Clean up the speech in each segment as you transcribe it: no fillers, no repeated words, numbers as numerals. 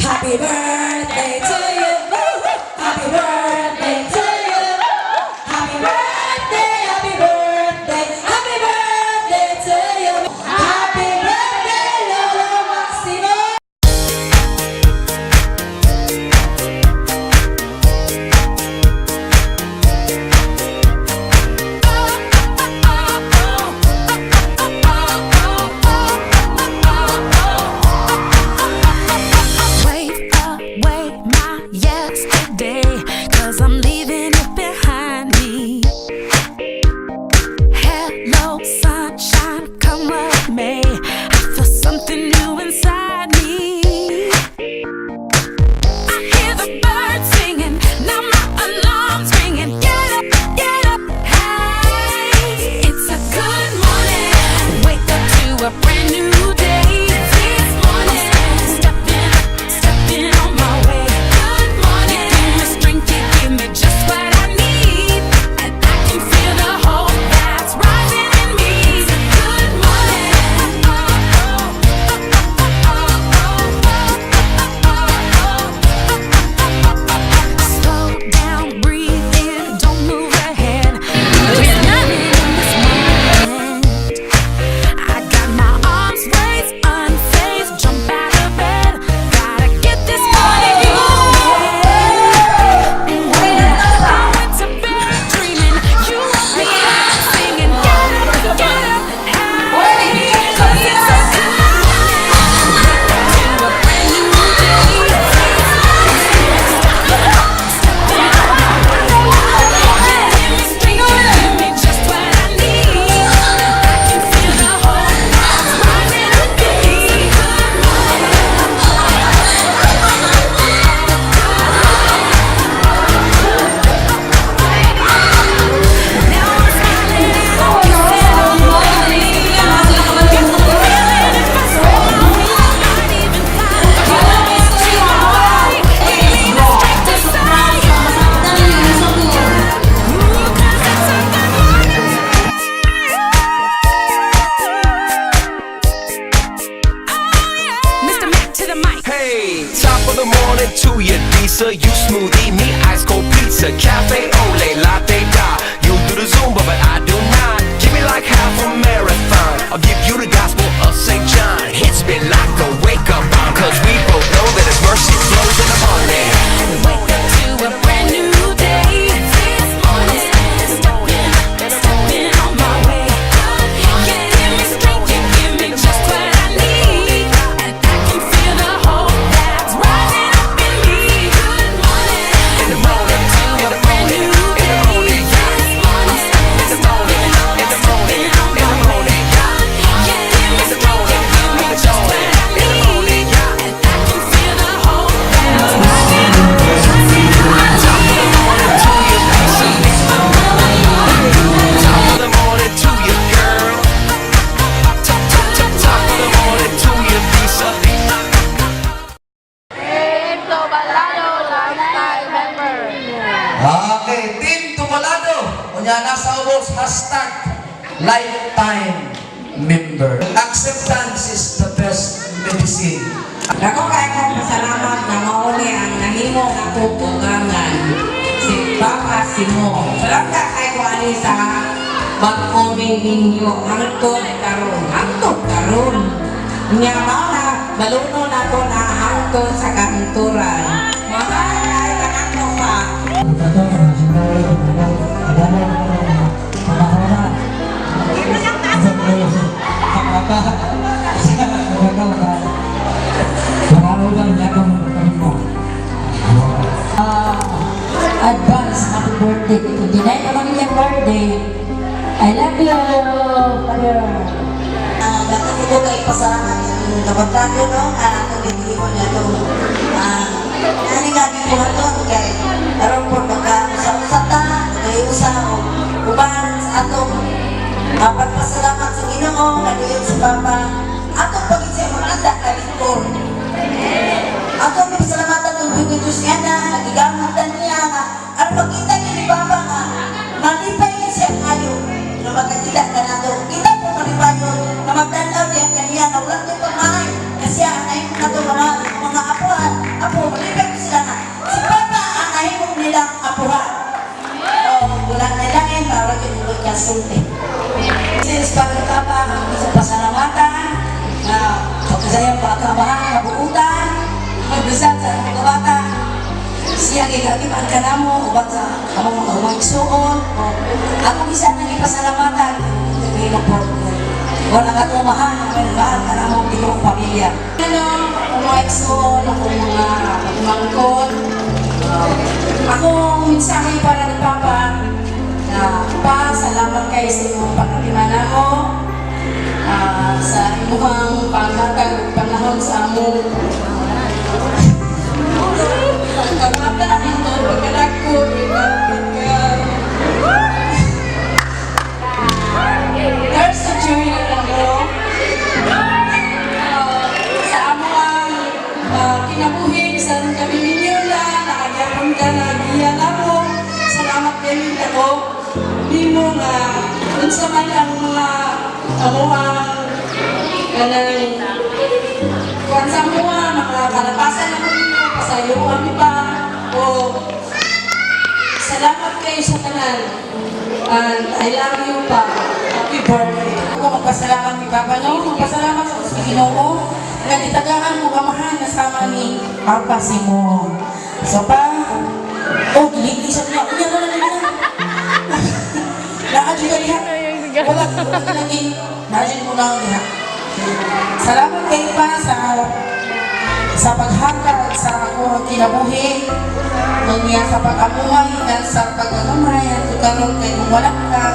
Happy birthday to you. Happy birthday to you. Happy birthday, happy birthday, happy birthday to you. Happy birthday, Lolo Maximo. Wave away my yesterday, 'cause I'm leaving it behind me. Hello, sunshine, come what may. I feel something new inside me. I hear the birds singing, now my alarm's ringing. Get up, hey! It's a good morning. Wake up to a brand new day. This morning, stepping, stepping on my way. Good morning. You give me strength, you give me just what I need, and I can feel the hope that's rising in me. It's a good morning. Oh. Slow down, breathe in, don't move ahead. Just living in this moment. I got my arms raised, unfazed, jump out of bed. Gotta get this party going. I went to bed dreaming, you woke me up singing. Get up, hey, 'cause it's a good morning. Wake up to a brand new day. Stepping on my way. You give me strength, you give me just what I need. I can feel the hope that's rising up in me. Good morning. Now I'm smiling, kissing the morning. Feeling if I spread my wings, I might even fly. To my way, give me the strength to say, ooh, 'cause it's a good morning. Oh yeah. Mr. Mac to the mic. Hey, top of the morning to you, Lisa. You smoothie, me ice cold pizza, cafe ole, latte da. You do the Zumba, but I do not. Give me like half a marathon. I'll give you the gospel of St. John. Hits me like a wake up bomb, 'cause we both know that His mercy flows in the morning. Wake up to a brand new day. This morning, stepping, stepping on my way. You give me strength, you give me just what I need, and I can feel the hope that's rising up in me. Good morning. In the morning, To in a the brand morning, new in the day. Morning, yeah. This morning, In the morning, in the morning, stepping on in the my way. Morning, yeah. You give me In the strength, you morning, give me in the just what morning, I in the morning, need, yeah. and I can feel the hope that's rising up. Top of the morning to you, Lisa. Top of the morning to you, girl. Top, top, top, top of the morning to you, Lisa. Team Tubalado Lifestyle Member. Okay, Team Tumalado. Unya nasa ubos, #lifetimemember. Acceptance is the best medicine. Dako kay kong pasalamat nga mao ni ang nahimo nga pugangan si Papa Simo. Salamat kay ko ani sa pag-coming ninyo hangtod karon. Hangtod karon. Nya mao na baluno na ko na hangtod sa kahangturan. Mahal kay kanako pa. Advance happy birthday. Kung di na naman iyang birthday, I love you, Father. Dapat ko kay pasalamat yung kabarkado, no, nga atong gihimo niya itong nani nga gibuhaton kay aron po magka-usa-usa ta, nagayusa o uban sa atong pagpasalamat sa Ginoo nga duyon sa Papa atong pagit siya makita kalingkor. Atong gipasalamatan ng Biyong Diyos nga na nagigamitan niya nga aron makita niya ni Papa nga malipay niya siya kayo nga makakita ka nato. Kita po malipayon nga magtanaw niya kaniya nga wala to'y pagmahay kasi ang nahimo nato mga apuhan. Iyang gigagiban ka namo uban sa among mga igsuon. O, akong isa nang ipasalamatan nagahimo po. Wala nga tumahan, may mahal ka namong tibuok pamilya. Ano, akong mga igsoon, akong mga pagmangkot. Akong mensahe para ni Papa na pa, salamat kay sa imong pagkatima namo, sa imong paghatag ug panahon sa among pagkabata ito, pagkadako, pagka There's a joy na lang, no? Sa among kinabuhi, bisan kami ninyo na, nakagyapon ka na, giya na mo. Salamat kayo ako. Nimo nga, unsa man ang mga amuang kanang kuan sa mga mga kalapasan na nimo, pasayo kami pa, o salamat kayo sa tanan. And I love you pa. Happy birthday. Ako magpasalamat ni Papa, no? Magpasalamat sa Ginoo nga gitagaan mo amahan na sama ni Papa Simon. So pa, oh, giligli siya niya. Unya na lang na. Naa jud ka diha. Wala, wala lagi. Naa jud mo na diha. Salamat kay pa sa paghatag sa akong kinabuhi unya sa pag-amuhay at sa pag-agamay at karon kay kung wala ka,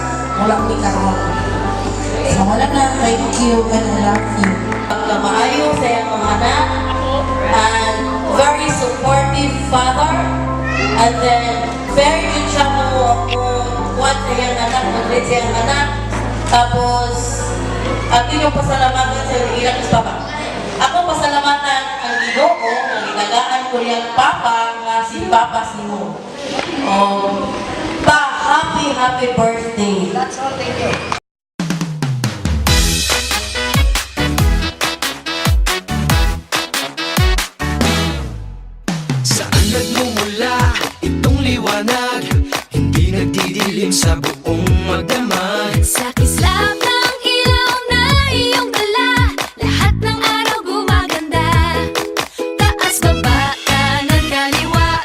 wala mi karon. So wala na, thank you and I love you. Pagkamaayo sa iyang mga anak and very supportive father and then very good siya mo kung kuwan sa iyang anak, mag-read sa iyang anak. Tapos ang inyong pasalamatan sa ilang is papa. Ako pasalamatan ang Ginoo nga gitagaan ko niyang papa nga si Papa Simo. Oh, pa, happy happy birthday. That's all, thank you. Saan nagmumula itong liwanag? Hindi nagdidilim sa buong magdamag. Sa kislap ng ilaw na iyong dala, lahat ng araw gumaganda. Taas, baba, kanan, kaliwa,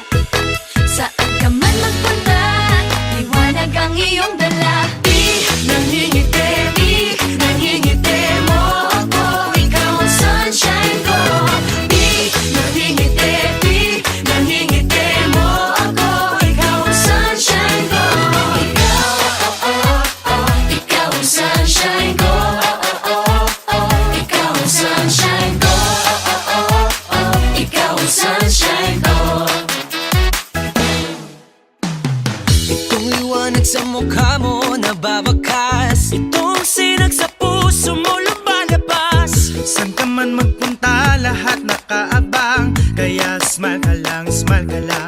saan ka man magpunta, liwanag ang iyong dala. Di nangingiti, di nangingiti mo ako. Ikaw ang sunshine ko. Di nangingiti, di nangingiti mo ako. Ikaw ang Sunshine ko. Ikaw, oh, ikaw ang sunshine ko. Oh, ikaw ang sunshine ko. Oh, ikaw ang sunshine ko. Itong liwanag sa mukha mo nababakas. Itong sinag sa puso mo lumalabas. San ka man magpunta, lahat nakaabang. Kaya smile ka lang, smile ka lang.